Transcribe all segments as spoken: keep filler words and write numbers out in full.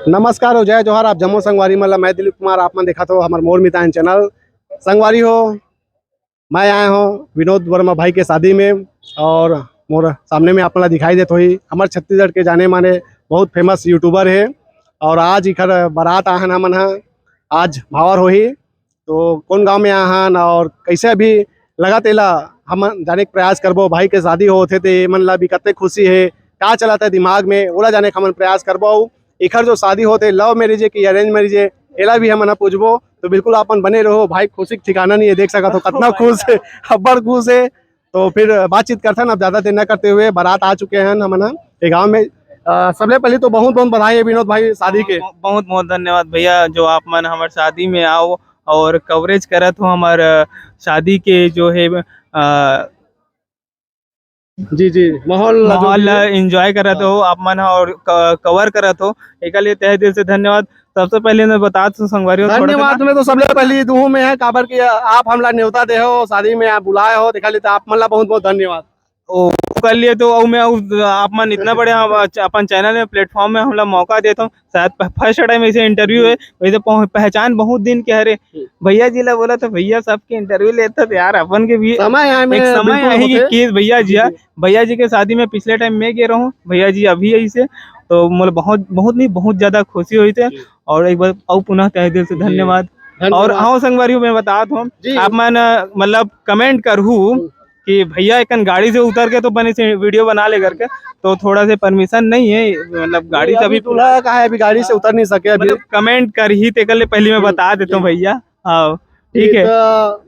नमस्कार हो, जय जोहार, आप जम्मो संगवारी मन ला। मैं दिलीप कुमार, आप मन देखत हो हमर मोर मितान चैनल। संगवारी हो, मैं आए हों विनोद वर्मा भाई के शादी में और मोर सामने में आप मन ला दिखाई देत होही हमर छत्तीसगढ़ के जाने माने बहुत फेमस यूट्यूबर हे। और आज इखर बारात आहन हमन ह, आज भावर होही। तो कौन गांव में आहन और कैसे अभी लगत एला हमन जाने के प्रयास करबो। भाई के शादी होत हे ते मन ला भी कते खुशी हे, का चलत हे दिमाग में, ओला जाने के हमन प्रयास करबो। अउ एखर जो शादी होत हे, लव मैरिज हे कि अरेंज मैरिज हे, एला भी हमन ह पूछबो। तो बिल्कुल आप मन बने रहो, भाई खुशी के ठिकाना नहीं है, देख सकत हो कतना खुश हे, अब्बड़ खुश हे। तो फिर बातचीत करथन, अब ज्यादा देर न करते हुए बारात आ चुके हैं हमन ह ये गांव में। अ, सबले पहले तो बहुत बहुत बधाई है विनोद भाई शादी के। बहुत बहुत धन्यवाद भैया, जो आप मन हमर शादी में आओ और कवरेज करत हो हमर, अ, शादी के जो है, अ, जी जी, माहौल ला जो माहौल भी ला है। एंजॉय करत हाँ। हो आप मन ह और क-, कवर करत हो, एकर लिए तहे दिल से धन्यवाद। सबसे पहले मैं बता दूं संगवारी हो, थोड़ा सा धन्यवाद ना। मैं तो सबले पहले दूहूं मैं है, काबर कि आप हमला न्योता दे हो, शादी में आप बुलाए हो, देखा लेते आप मन ला बहुत बहुत धन्यवाद। ओ, ओकर लिए तो अउ मैं अउ आप मन इतना बड़े हम, अपन चैनल में, प्लेटफॉर्म में हमला मौका देत हो, शायद प-, फर्स्ट टाइम ऐसे इंटरव्यू है, वैसे पह-, पहचान बहुत दिन के हरे। हम्म। भैया जी ला बोला तो भैया सबके इंटरव्यू लेता तो यार, अपन के भी समय आए एक में समय बिल्कुल आही कि होथे। कि भैया जी जी, आ, जी। भैया जी के शादी में पिछले टाइम मैं गे रहूं, भैया जी अभी ऐसे, तो मोला बहुत, बहुत नहीं, बहुत ज्यादा खुशी होइस हे। जी। और एक बार अउ पुनः तहे दिल से जी। धन्यवाद। धन्यवाद। और हाँ संगवारी हो, मैं बतात हूँ, जी। आप मन, अ, मतलब कमेंट करहू हम्म। कि भैया एकन गाड़ी से उतर के तो बने से वीडियो बना ले करके, तो थोड़ा से परमिशन नहीं है, मतलब गाड़ी नहीं, से अभी अभी दूल्हा का है, अभी गाड़ी से उतर नहीं सके अभी। मतलब कमेंट करही, तेकर ले पहली मैं हम्म, बता देता हूँ जी। भैया। हाँ, जी, ठीक है। तो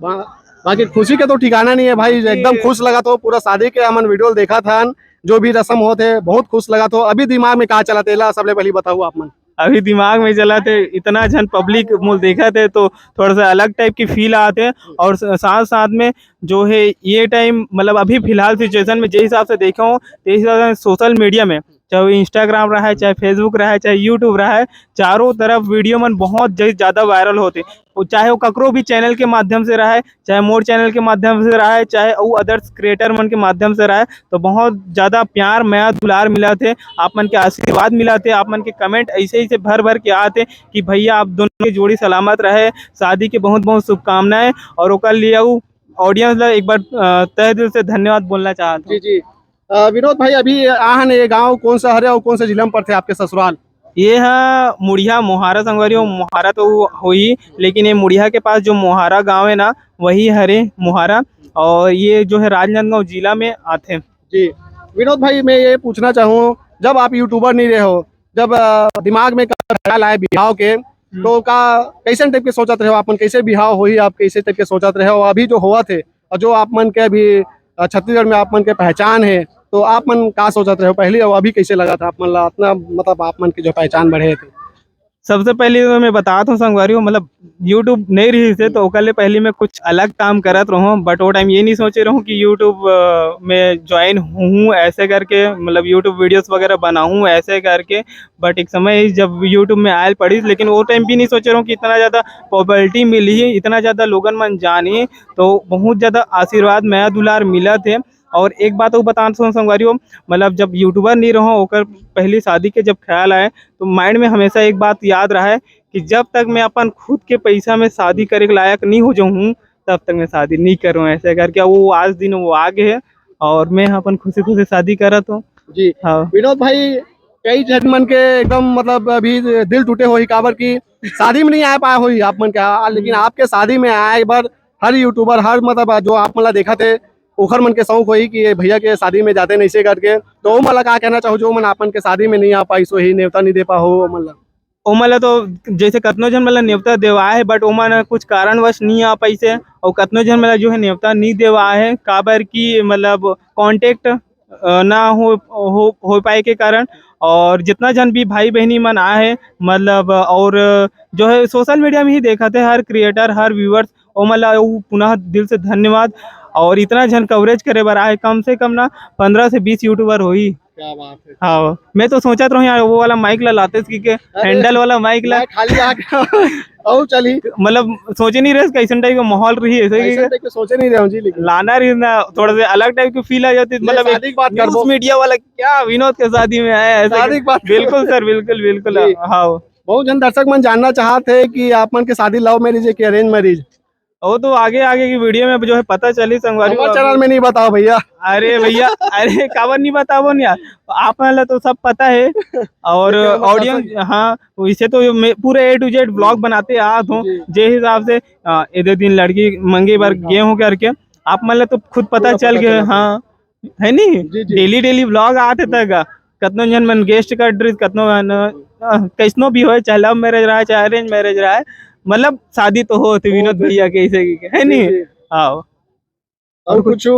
बा-, बाकी खुशी के तो ठिकाना नहीं है भाई, जी। एकदम खुश लगत हो। पूरा शादी के हमन वीडियो देखत हन, जो भी रस्म होत हे, बहुत खुश लगत हो। अभी दिमाग में का चलत हे, एला सबले पहली बताओ आप मन। अभी दिमाग में चलत हे, इतना झन पब्लिक मोल देखत हे, तो थोड़ा सा अलग टाइप की फील आत हे। और स-, साथ साथ में जो है, ये टाइम, मतलब, अभी फिलहाल सिचुएशन में जे हिसाब से देखे हो, ते हिसाब से सोशल मीडिया में, चाहे वो Instagram रहा है, चाहे Facebook रहा है, चाहे YouTube रहा है, चारों तरफ वीडियो मन बहुत ज-, ज्यादा वायरल होते। वो चाहे वो ककरो भी चैनल के माध्यम से रहा है, चाहे मोर चैनल के माध्यम से रहा है, चाहे वो अदर्स क्रिएटर मन के माध्यम से रहा है, तो बहुत ज्यादा प्यार, मया, दुलार मिलत हे, आप मन के आशीर्वाद मिलत हे, आप मन के कमेंट ऐसे, ऐसे भर भर के आत हे कि भैया आप दोनों की जोड़ी सलामत रहे, शादी के बहुत, बहुत शुभकामनाएं। और ओकर लिए अउ ऑडियंस ला एक बार, अ, तहे दिल से धन्यवाद बोलना चाहत हूँ। जी, जी। अ, विनोद भाई, अभी आहन ये गांव कौन सा हरे और कौन से जिला में पड़थे आपके ससुराल? ये ह मुड़िया मोहारा संगवारी हो, मोहारा तो होही, लेकिन ये मुड़िया के पास जो मोहारा गांव है ना, वही हरे मोहारा, और ये जो है राजनांदगांव जिला में आथे। जी, विनोद भाई, मैं ये पूछना चाहूँ, जब आप यूट्यूबर नहीं रहे हो, जब, अ, दिमाग में ख्याल आए बिहाव के, हम्म। तो का, कैसन टाइप के सोचत रहे हो आप मन, कैसे बिहाव होही, आप कैसे टाइप के सोचत रहे हो, अभी जो होवत हे और जो आप मन के अभी, अ, छत्तीसगढ़ में आप मन के पहचान हे, तो आप मन का सोचत रहे हो पहली और अभी कैसे लगत हे आप मन ला, इतना, मतलब, आप मन के जो पहचान बढ़े हे तो? सबसे पहले तो मैं बतात हूँ संगवारी हो, मतलब, YouTube नहीं रहिस हे, तो ओकर ले पहले मैं कुछ अलग काम करत रहूँ, but वो टाइम ये नहीं सोचे रहूँ कि YouTube, अ, में ज्वाइन हूँ ऐसे करके, मतलब, YouTube वीडियोस वगैरह बनाऊँ ऐसे करके। But एक समय जब YouTube में आयल पड़िस, लेकिन वो टाइम भी नहीं सोचे रहूँ कि इतना ज़्यादा पॉपुलैरिटी मिलही, इतना ज़्यादा लोगन मन जानही, तो बहुत ज़्यादा आशीर्वाद, मया दुलार मिलत हे। और एक बात अउ बतात हूँ संगवारी हो, मतलब, जब यूट्यूबर नहीं रहूँ, ओकर पहली शादी के जब ख्याल आए, तो माइंड में हमेशा एक बात याद रहे कि जब तक मैं अपन खुद के पैसा में शादी करे के लायक नहीं हो जाऊँ, तब तक मैं शादी नहीं करूँ, ऐसे करके वो आज दिन वो आ गए है और मैं अपन खुशी खुशी शादी करत हूँ। जी। हाँ। विनोद भाई, कई झन मन के एकदम, मतलब, अभी दिल टूटे होही, काबर कि शादी में नहीं आ पाए होही आप मन के, आ, लेकिन हम्म। आपके शादी में आए, एक बार हर यूट्यूबर, हर, मतलब, जो आप मन ला देखत हे, ओखर मन के शौक होही कि ये भैया के शादी में जाते नहीं से करके। तो ओ मन ला का कहना चाहो, जो मन आप मन के शादी में नहीं आ पाइस होही, नेवता नहीं दे पाहो ओ मन ला? ओमन ला तो जैसे कतनो झन मन ला नेवता देवाए हे, but ओमन कुछ कारणवश नहीं आ पाइस हे, और कतनो झन मन ला जो है नेवता नहीं देवाए हे, काबर कि, मतलब, कॉन्टैक्ट, अ, ना हो, हो, हो पाए के कारण। और जितना झन भी भाई बहनी मन आए हे, मतलब, और जो है सोशल मीडिया में ही देखत हे, हर क्रिएटर, हर व्यूअर्स, ओमन ला अउ पुनः दिल से धन्यवाद। और इतना झन कवरेज करे बर आए, कम से कम ना पन्द्रह से बीस यूट्यूबर होही। क्या बात है। हाँ, मैं तो सोचत रहूँ यार, वो वाला माइक ला लाते कि के अरे, हैंडल वाला माइक ला। मैं खाली आ गया। अउ चली। मतलब सोचे नहीं रहे कैसन टाइप का माहौल रही, ऐसे ऐसा कि टाइप के सोचे नहीं रहे हूँ जी, लेकिन लाना रही ना, थोड़ा सा अलग टाइप की फील आ जाती। ले, मतलब एक शादी की बात न्यूज़ करबो। मीडिया वाला क्या विनोद के शादी में आया है, ऐसे शादी कि की बात बिल्कुल सर, बिल्कुल, बिल्कुल। जी। हाँ। बहुत जन दर्शक मन जानना चाहत हे कि आप मन के शादी लव मैरिज हे कि अरेंज मैरिज? वो तो आगे आगे की वीडियो में जो है पता चली संगवारी हमारे बाबू। चैनल में नहीं बताओ भैया। अरे भैया, अरे काबर नहीं बताबो नहीं यार, आप मन ला तो सब पता है। और लेकिन हम बता ऑडियंस, सकते हाँ, वैसे तो ये मे-, पूरे ए टू जेड व्लॉग बनाते आत हो, जी। जे हिसाब से अ, एदे दिन लड़की मंगे बर जी, हाँ। गे हो करके, आप मन ला तो खुद पता पूरा चल पता गए, चला। हाँ, है नी? जी, जी। डेली डेली व्लॉग आते तक कतनो जन मन गेस्ट कर डरिस, कतनो मन, अ, कैसनो भी होए, चाहे लव मैरिज रहा, चाहे अरेंज मैरिज रहा, मतलब शादी तो होत हे विनोद होत हे। भैया के, ऐसे की, है जी, नी? जी। हाँ। और कुछ?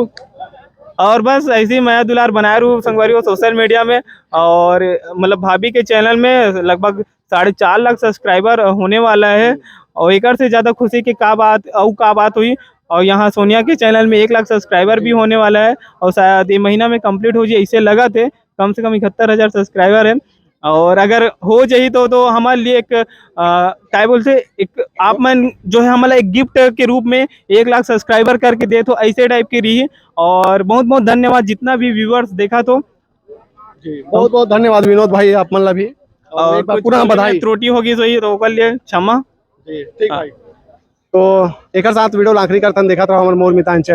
और बस ऐसे ही मया दुलार बनाए रहू संगवारी हो सोशल मीडिया में, और मतलब भाभी के चैनल में लगभग साढ़े चार लाख सब्सक्राइबर होने वाला है। हम्म। और एकर से ज्यादा खुशी के का बात, अउ का बात हुई। और यहाँ सोनिया के चैनल में एक लाख सब्सक्राइबर भी जी। होने वाला है, और शायद ये महीना में कंप्लीट हो जाए, ऐसे लगत हे, कम से कम इकहत्तर हजार सब्सक्राइबर है। और अगर हो जाही तो, तो हमारे लिए एक, अ, काय बोलते, एक आप मन जो है हमारा एक गिफ्ट के रूप में एक लाख सब्सक्राइबर करके दे, तो ऐसे टाइप की रही। और बहुत बहुत धन्यवाद जितना भी व्यूअर्स देखा तो। जी, बहुत बहुत धन्यवाद विनोद भाई, आप मन ला भी। और और एक बार कुछ पुनः बोले में बधाई। त्रुटि होगी सही तो ओकर लिए क्षमा। जी, ठीक हाँ। भाई। तो एकर साथ वीडियो ला आखिरी करथन, देखत रहो हमर मोर मितान चैनल।